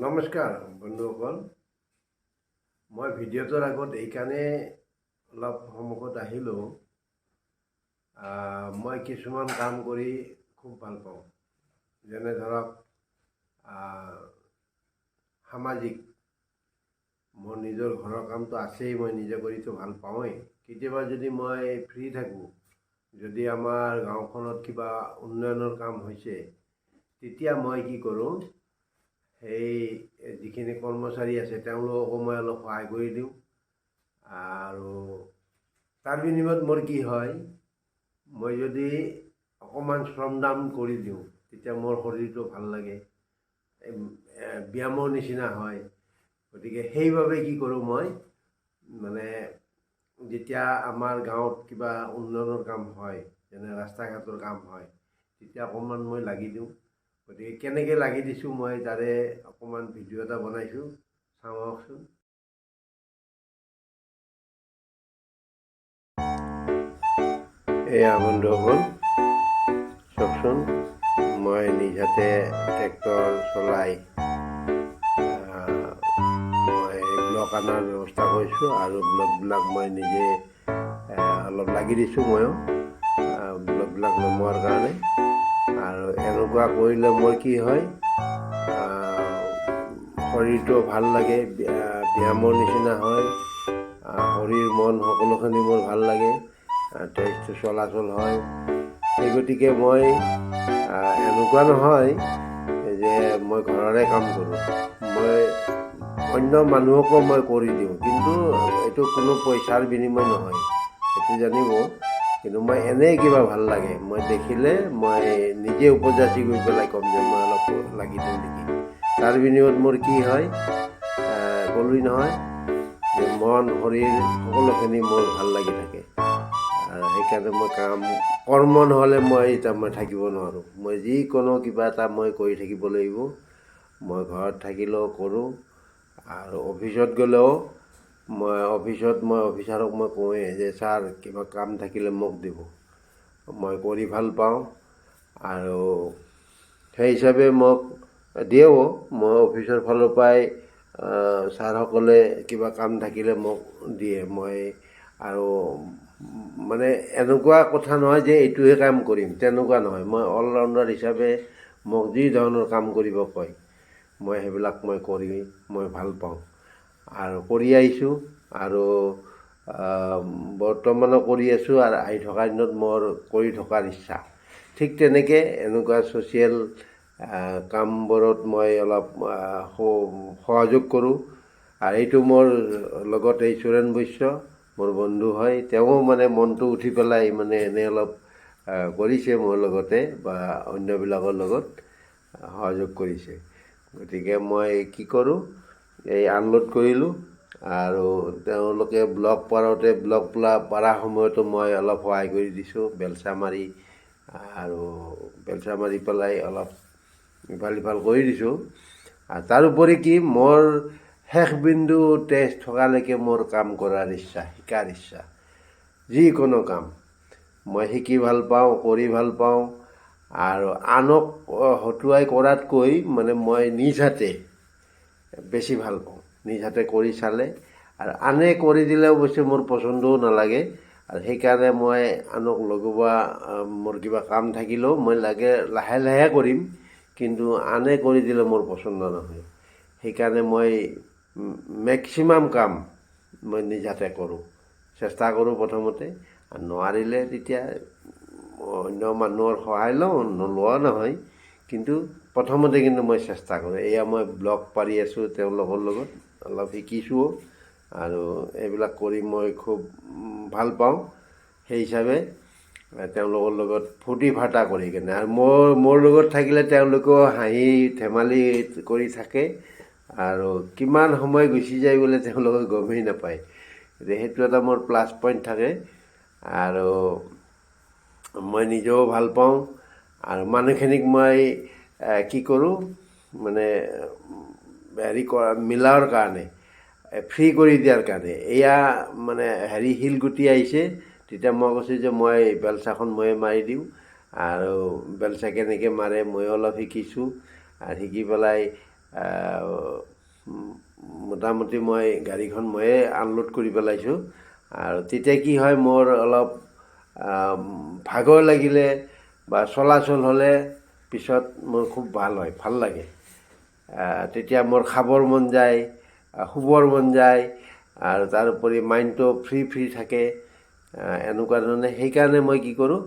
নমস্কাৰ বন্ধুসকল। মই ভিডিঅ'টোৰ আগত এইকাৰণে অলপ সন্মুখত আহিলোঁ, মই কিছুমান কাম কৰি খুব ভাল পাওঁ। যেনে ধৰক সামাজিক, মোৰ নিজৰ ঘৰৰ কামটো আছেই, মই নিজে কৰিতো ভাল পাওঁৱেই। কেতিয়াবা যদি মই ফ্ৰী থাকোঁ, যদি আমাৰ গাঁওখনত কিবা উন্নয়নৰ কাম হৈছে, তেতিয়া মই কি কৰোঁ, সেই যিখিনি কৰ্মচাৰী আছে তেওঁলোককো মই অলপ সহায় কৰি দিওঁ। আৰু তাৰ বিনিময়ত মোৰ কি হয়, মই যদি অকণমান শ্ৰমদান কৰি দিওঁ, তেতিয়া মোৰ শৰীৰটো ভাল লাগে, ব্যায়ামৰ নিচিনা হয়। গতিকে সেইবাবে কি কৰোঁ মই, মানে যেতিয়া আমাৰ গাঁৱত কিবা উন্নয়নৰ কাম হয়, যেনে ৰাস্তা ঘাটৰ কাম হয়, তেতিয়া অকণমান মই লাগি দিওঁ। গতিকে কেনেকৈ লাগি দিছোঁ মই তাৰে অকণমান ভিডিঅ' এটা বনাইছোঁ, চাওঁ আহকচোন। এয়া বন্ধুসকল চাওকচোন, মই নিজ হাতে ট্ৰেক্টৰ চলাই মই ব্লক অনাৰ ব্যৱস্থা কৰিছোঁ আৰু ব্লকবিলাক মই নিজে অলপ লাগি দিছোঁ ময়ো ব্লকবিলাক নমোৱাৰ কাৰণে। আৰু এনেকুৱা কৰিলে মোৰ কি হয়, শৰীৰটো ভাল লাগে, ব্যায়ামৰ নিচিনা হয়, শৰীৰ মন সকলোখিনি মোৰ ভাল লাগে, তেজটো চলাচল হয়। সেই গতিকে মই এনেকুৱা নহয় যে মই ঘৰৰে কাম কৰোঁ, মই অন্য মানুহকো মই কৰি দিওঁ, কিন্তু এইটো কোনো পইচাৰ বিনিময় নহয়, সেইটো জানিব। কিন্তু মই এনেই কিবা ভাল লাগে, মই দেখিলে মই নিজে উপযাচি গৈ পেলাই ক'ম যে মই অলপ লাগি দিওঁ নেকি। তাৰ বিনিময়ত মোৰ কি হয়, ক'লোৱেই নহয় যে মন শৰীৰ সকলোখিনি মোৰ ভাল লাগি থাকে। আৰু সেইকাৰণে মই কাম কৰ্ম নহ'লে মই তাৰমানে থাকিব নোৱাৰোঁ। মই যিকোনো কিবা এটা মই কৰি থাকিব লাগিব। মই ঘৰত থাকিলেও কৰোঁ আৰু অফিচত গ'লেও মই অফিচত মই অফিচাৰক মই কওঁৱেই যে ছাৰ কিবা কাম থাকিলে মোক দিব, মই কৰি ভাল পাওঁ। আৰু সেই হিচাপে মোক দিয়েও। মই অফিচৰ ফালৰ পৰাই ছাৰসকলে কিবা কাম থাকিলে মোক দিয়ে। মই আৰু মানে এনেকুৱা কথা নহয় যে এইটোহে কাম কৰিম, তেনেকুৱা নহয়। মই অলৰাউণ্ডাৰ হিচাপে মোক যি ধৰণৰ কাম কৰিব কয়, মই সেইবিলাক মই কৰি মই ভাল পাওঁ আৰু কৰি আহিছোঁ আৰু বৰ্তমানো কৰি আছোঁ আৰু আহি থকা দিনত মোৰ কৰি থকাৰ ইচ্ছা। ঠিক তেনেকৈ এনেকুৱা ছ'চিয়েল কামবোৰত মই অলপ সহযোগ কৰোঁ। আৰু এইটো মোৰ লগত এই চুৰেণ বৈশ্য মোৰ বন্ধু হয়, তেওঁ মানে মনটো উঠি পেলাই মানে এনেই অলপ কৰিছে মোৰ লগতে বা অন্যবিলাকৰ লগত সহযোগ কৰিছে। গতিকে মই কি কৰোঁ, এই আনলোড কৰিলোঁ আৰু তেওঁলোকে ব্লক পাৰোঁতে ব্লক পাৰা সময়তো মই অলপ সহায় কৰি দিছোঁ, বেলচা মাৰি আৰু বেলচা মাৰি পেলাই অলপ ইফাল সিফাল কৰি দিছোঁ। আৰু তাৰোপৰি কি মোৰ শেষ বিন্দু তেজ থকালৈকে মোৰ কাম কৰাৰ ইচ্ছা, শিকাৰ ইচ্ছা। যিকোনো কাম মই শিকি ভাল পাওঁ, কৰি ভাল পাওঁ। আৰু আনক হতুৱাই কৰাতকৈ মানে মই নিজ হাতে বেছি ভাল পাওঁ, নিজ হাতে কৰি চালে। আৰু আনে কৰি দিলে অৱশ্যে মোৰ পচন্দও নালাগে। আৰু সেইকাৰণে মই আনক লগোৱা মোৰ কিবা কাম থাকিলেও মই লাগে লাহে লাহে কৰিম, কিন্তু আনে কৰি দিলে মোৰ পচন্দ নহয়। সেইকাৰণে মই মেক্সিমাম কাম মই নিজ হাতে কৰোঁ, চেষ্টা কৰোঁ প্ৰথমতে। আৰু নোৱাৰিলে তেতিয়া অন্য মানুহৰ সহায় লওঁ, নোলোৱা নহয়, কিন্তু প্ৰথমতে কিন্তু মই চেষ্টা কৰোঁ। এয়া মই ব্লগ পাৰি আছোঁ তেওঁলোকৰ লগত, অলপ শিকিছোঁও আৰু এইবিলাক কৰি মই খুব ভাল পাওঁ। সেই হিচাপে তেওঁলোকৰ লগত ফূৰ্তি ফাৰ্তা কৰি কেনে, আৰু মোৰ লগত থাকিলে তেওঁলোকেও হাঁহি ধেমালি কৰি থাকে আৰু কিমান সময় গুচি যায় বোলে তেওঁলোকে গমেই নাপায়। গতিকে সেইটো এটা মোৰ প্লাছ পইণ্ট থাকে আৰু মই নিজেও ভাল পাওঁ। আৰু মানুহখিনিক মই কি কৰোঁ, মানে হেৰি কৰা মিলাৰ কাৰণে, ফ্ৰী কৰি দিয়াৰ কাৰণে, এয়া মানে হেৰি শিলগুটি আহিছে, তেতিয়া মই কৈছোঁ যে মই বেলচাখন ময়ে মাৰি দিওঁ। আৰু বেলচা কেনেকৈ মাৰে ময়ো অলপ শিকিছোঁ আৰু শিকি পেলাই মোটামুটি মই গাড়ীখন ময়ে আনলোড কৰি পেলাইছোঁ। আৰু তেতিয়া কি হয়, মোৰ অলপ ভাগৰ লাগিলে বা চলাচল হ'লে পিছত মোৰ খুব ভাল হয়, ভাল লাগে। তেতিয়া মোৰ খাবৰ মন যায়, শুবৰ মন যায় আৰু তাৰোপৰি মাইণ্ডটো ফ্ৰী ফ্ৰী থাকে, এনেকুৱা ধৰণে। সেইকাৰণে মই কি কৰোঁ,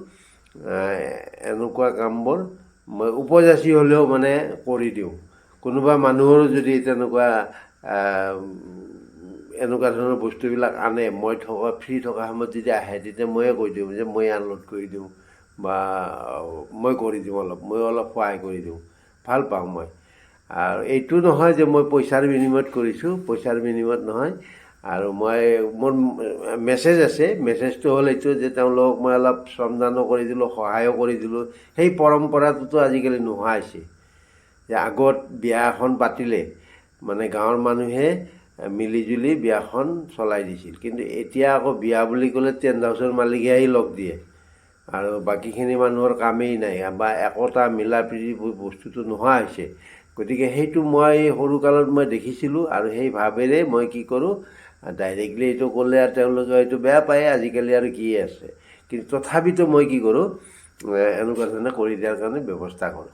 এনেকুৱা কামবোৰ মই উপযাচি হ'লেও মানে কৰি দিওঁ। কোনোবা মানুহৰো যদি তেনেকুৱা এনেকুৱা ধৰণৰ বস্তুবিলাক আনে, মই থকা ফ্ৰী থকা সময়ত যদি আহে, তেতিয়া ময়ে কৈ দিওঁ যে মই আনলোড কৰি দিওঁ বা মই কৰি দিওঁ অলপ, ময়ো অলপ সহায় কৰি দিওঁ, ভাল পাওঁ মই। আৰু এইটো নহয় যে মই পইচাৰ বিনিময়ত কৰিছোঁ, পইচাৰ বিনিময়ত নহয়। আৰু মই মোৰ মেছেজ আছে, মেছেজটো হ'ল এইটো যে তেওঁলোকক মই অলপ শ্ৰমদানো কৰি দিলোঁ, সহায়ো কৰি দিলোঁ। সেই পৰম্পৰাটোতো আজিকালি নোহোৱা হৈছে, যে আগত বিয়া এখন পাতিলে মানে গাঁৱৰ মানুহে মিলিজুলি বিয়াখন চলাই দিছিল। কিন্তু এতিয়া আকৌ বিয়া বুলি ক'লে টেণ্ট হাউচৰ মালিকে আহি লগ দিয়ে আৰু বাকীখিনি মানুহৰ কামেই নাই, বা একতা মিলা প্ৰীতি বস্তুটো নোহোৱা হৈছে। গতিকে সেইটো মই সৰুকালত মই দেখিছিলোঁ আৰু সেই ভাৱেৰে মই কি কৰোঁ, ডাইৰেক্টলি এইটো ক'লে আৰু তেওঁলোকে হয়তো বেয়া পায়, আজিকালি আৰু কি আছে, কিন্তু তথাপিতো মই কি কৰোঁ, এনেকুৱা ধৰণে কৰি দিয়াৰ কাৰণে ব্যৱস্থা কৰোঁ।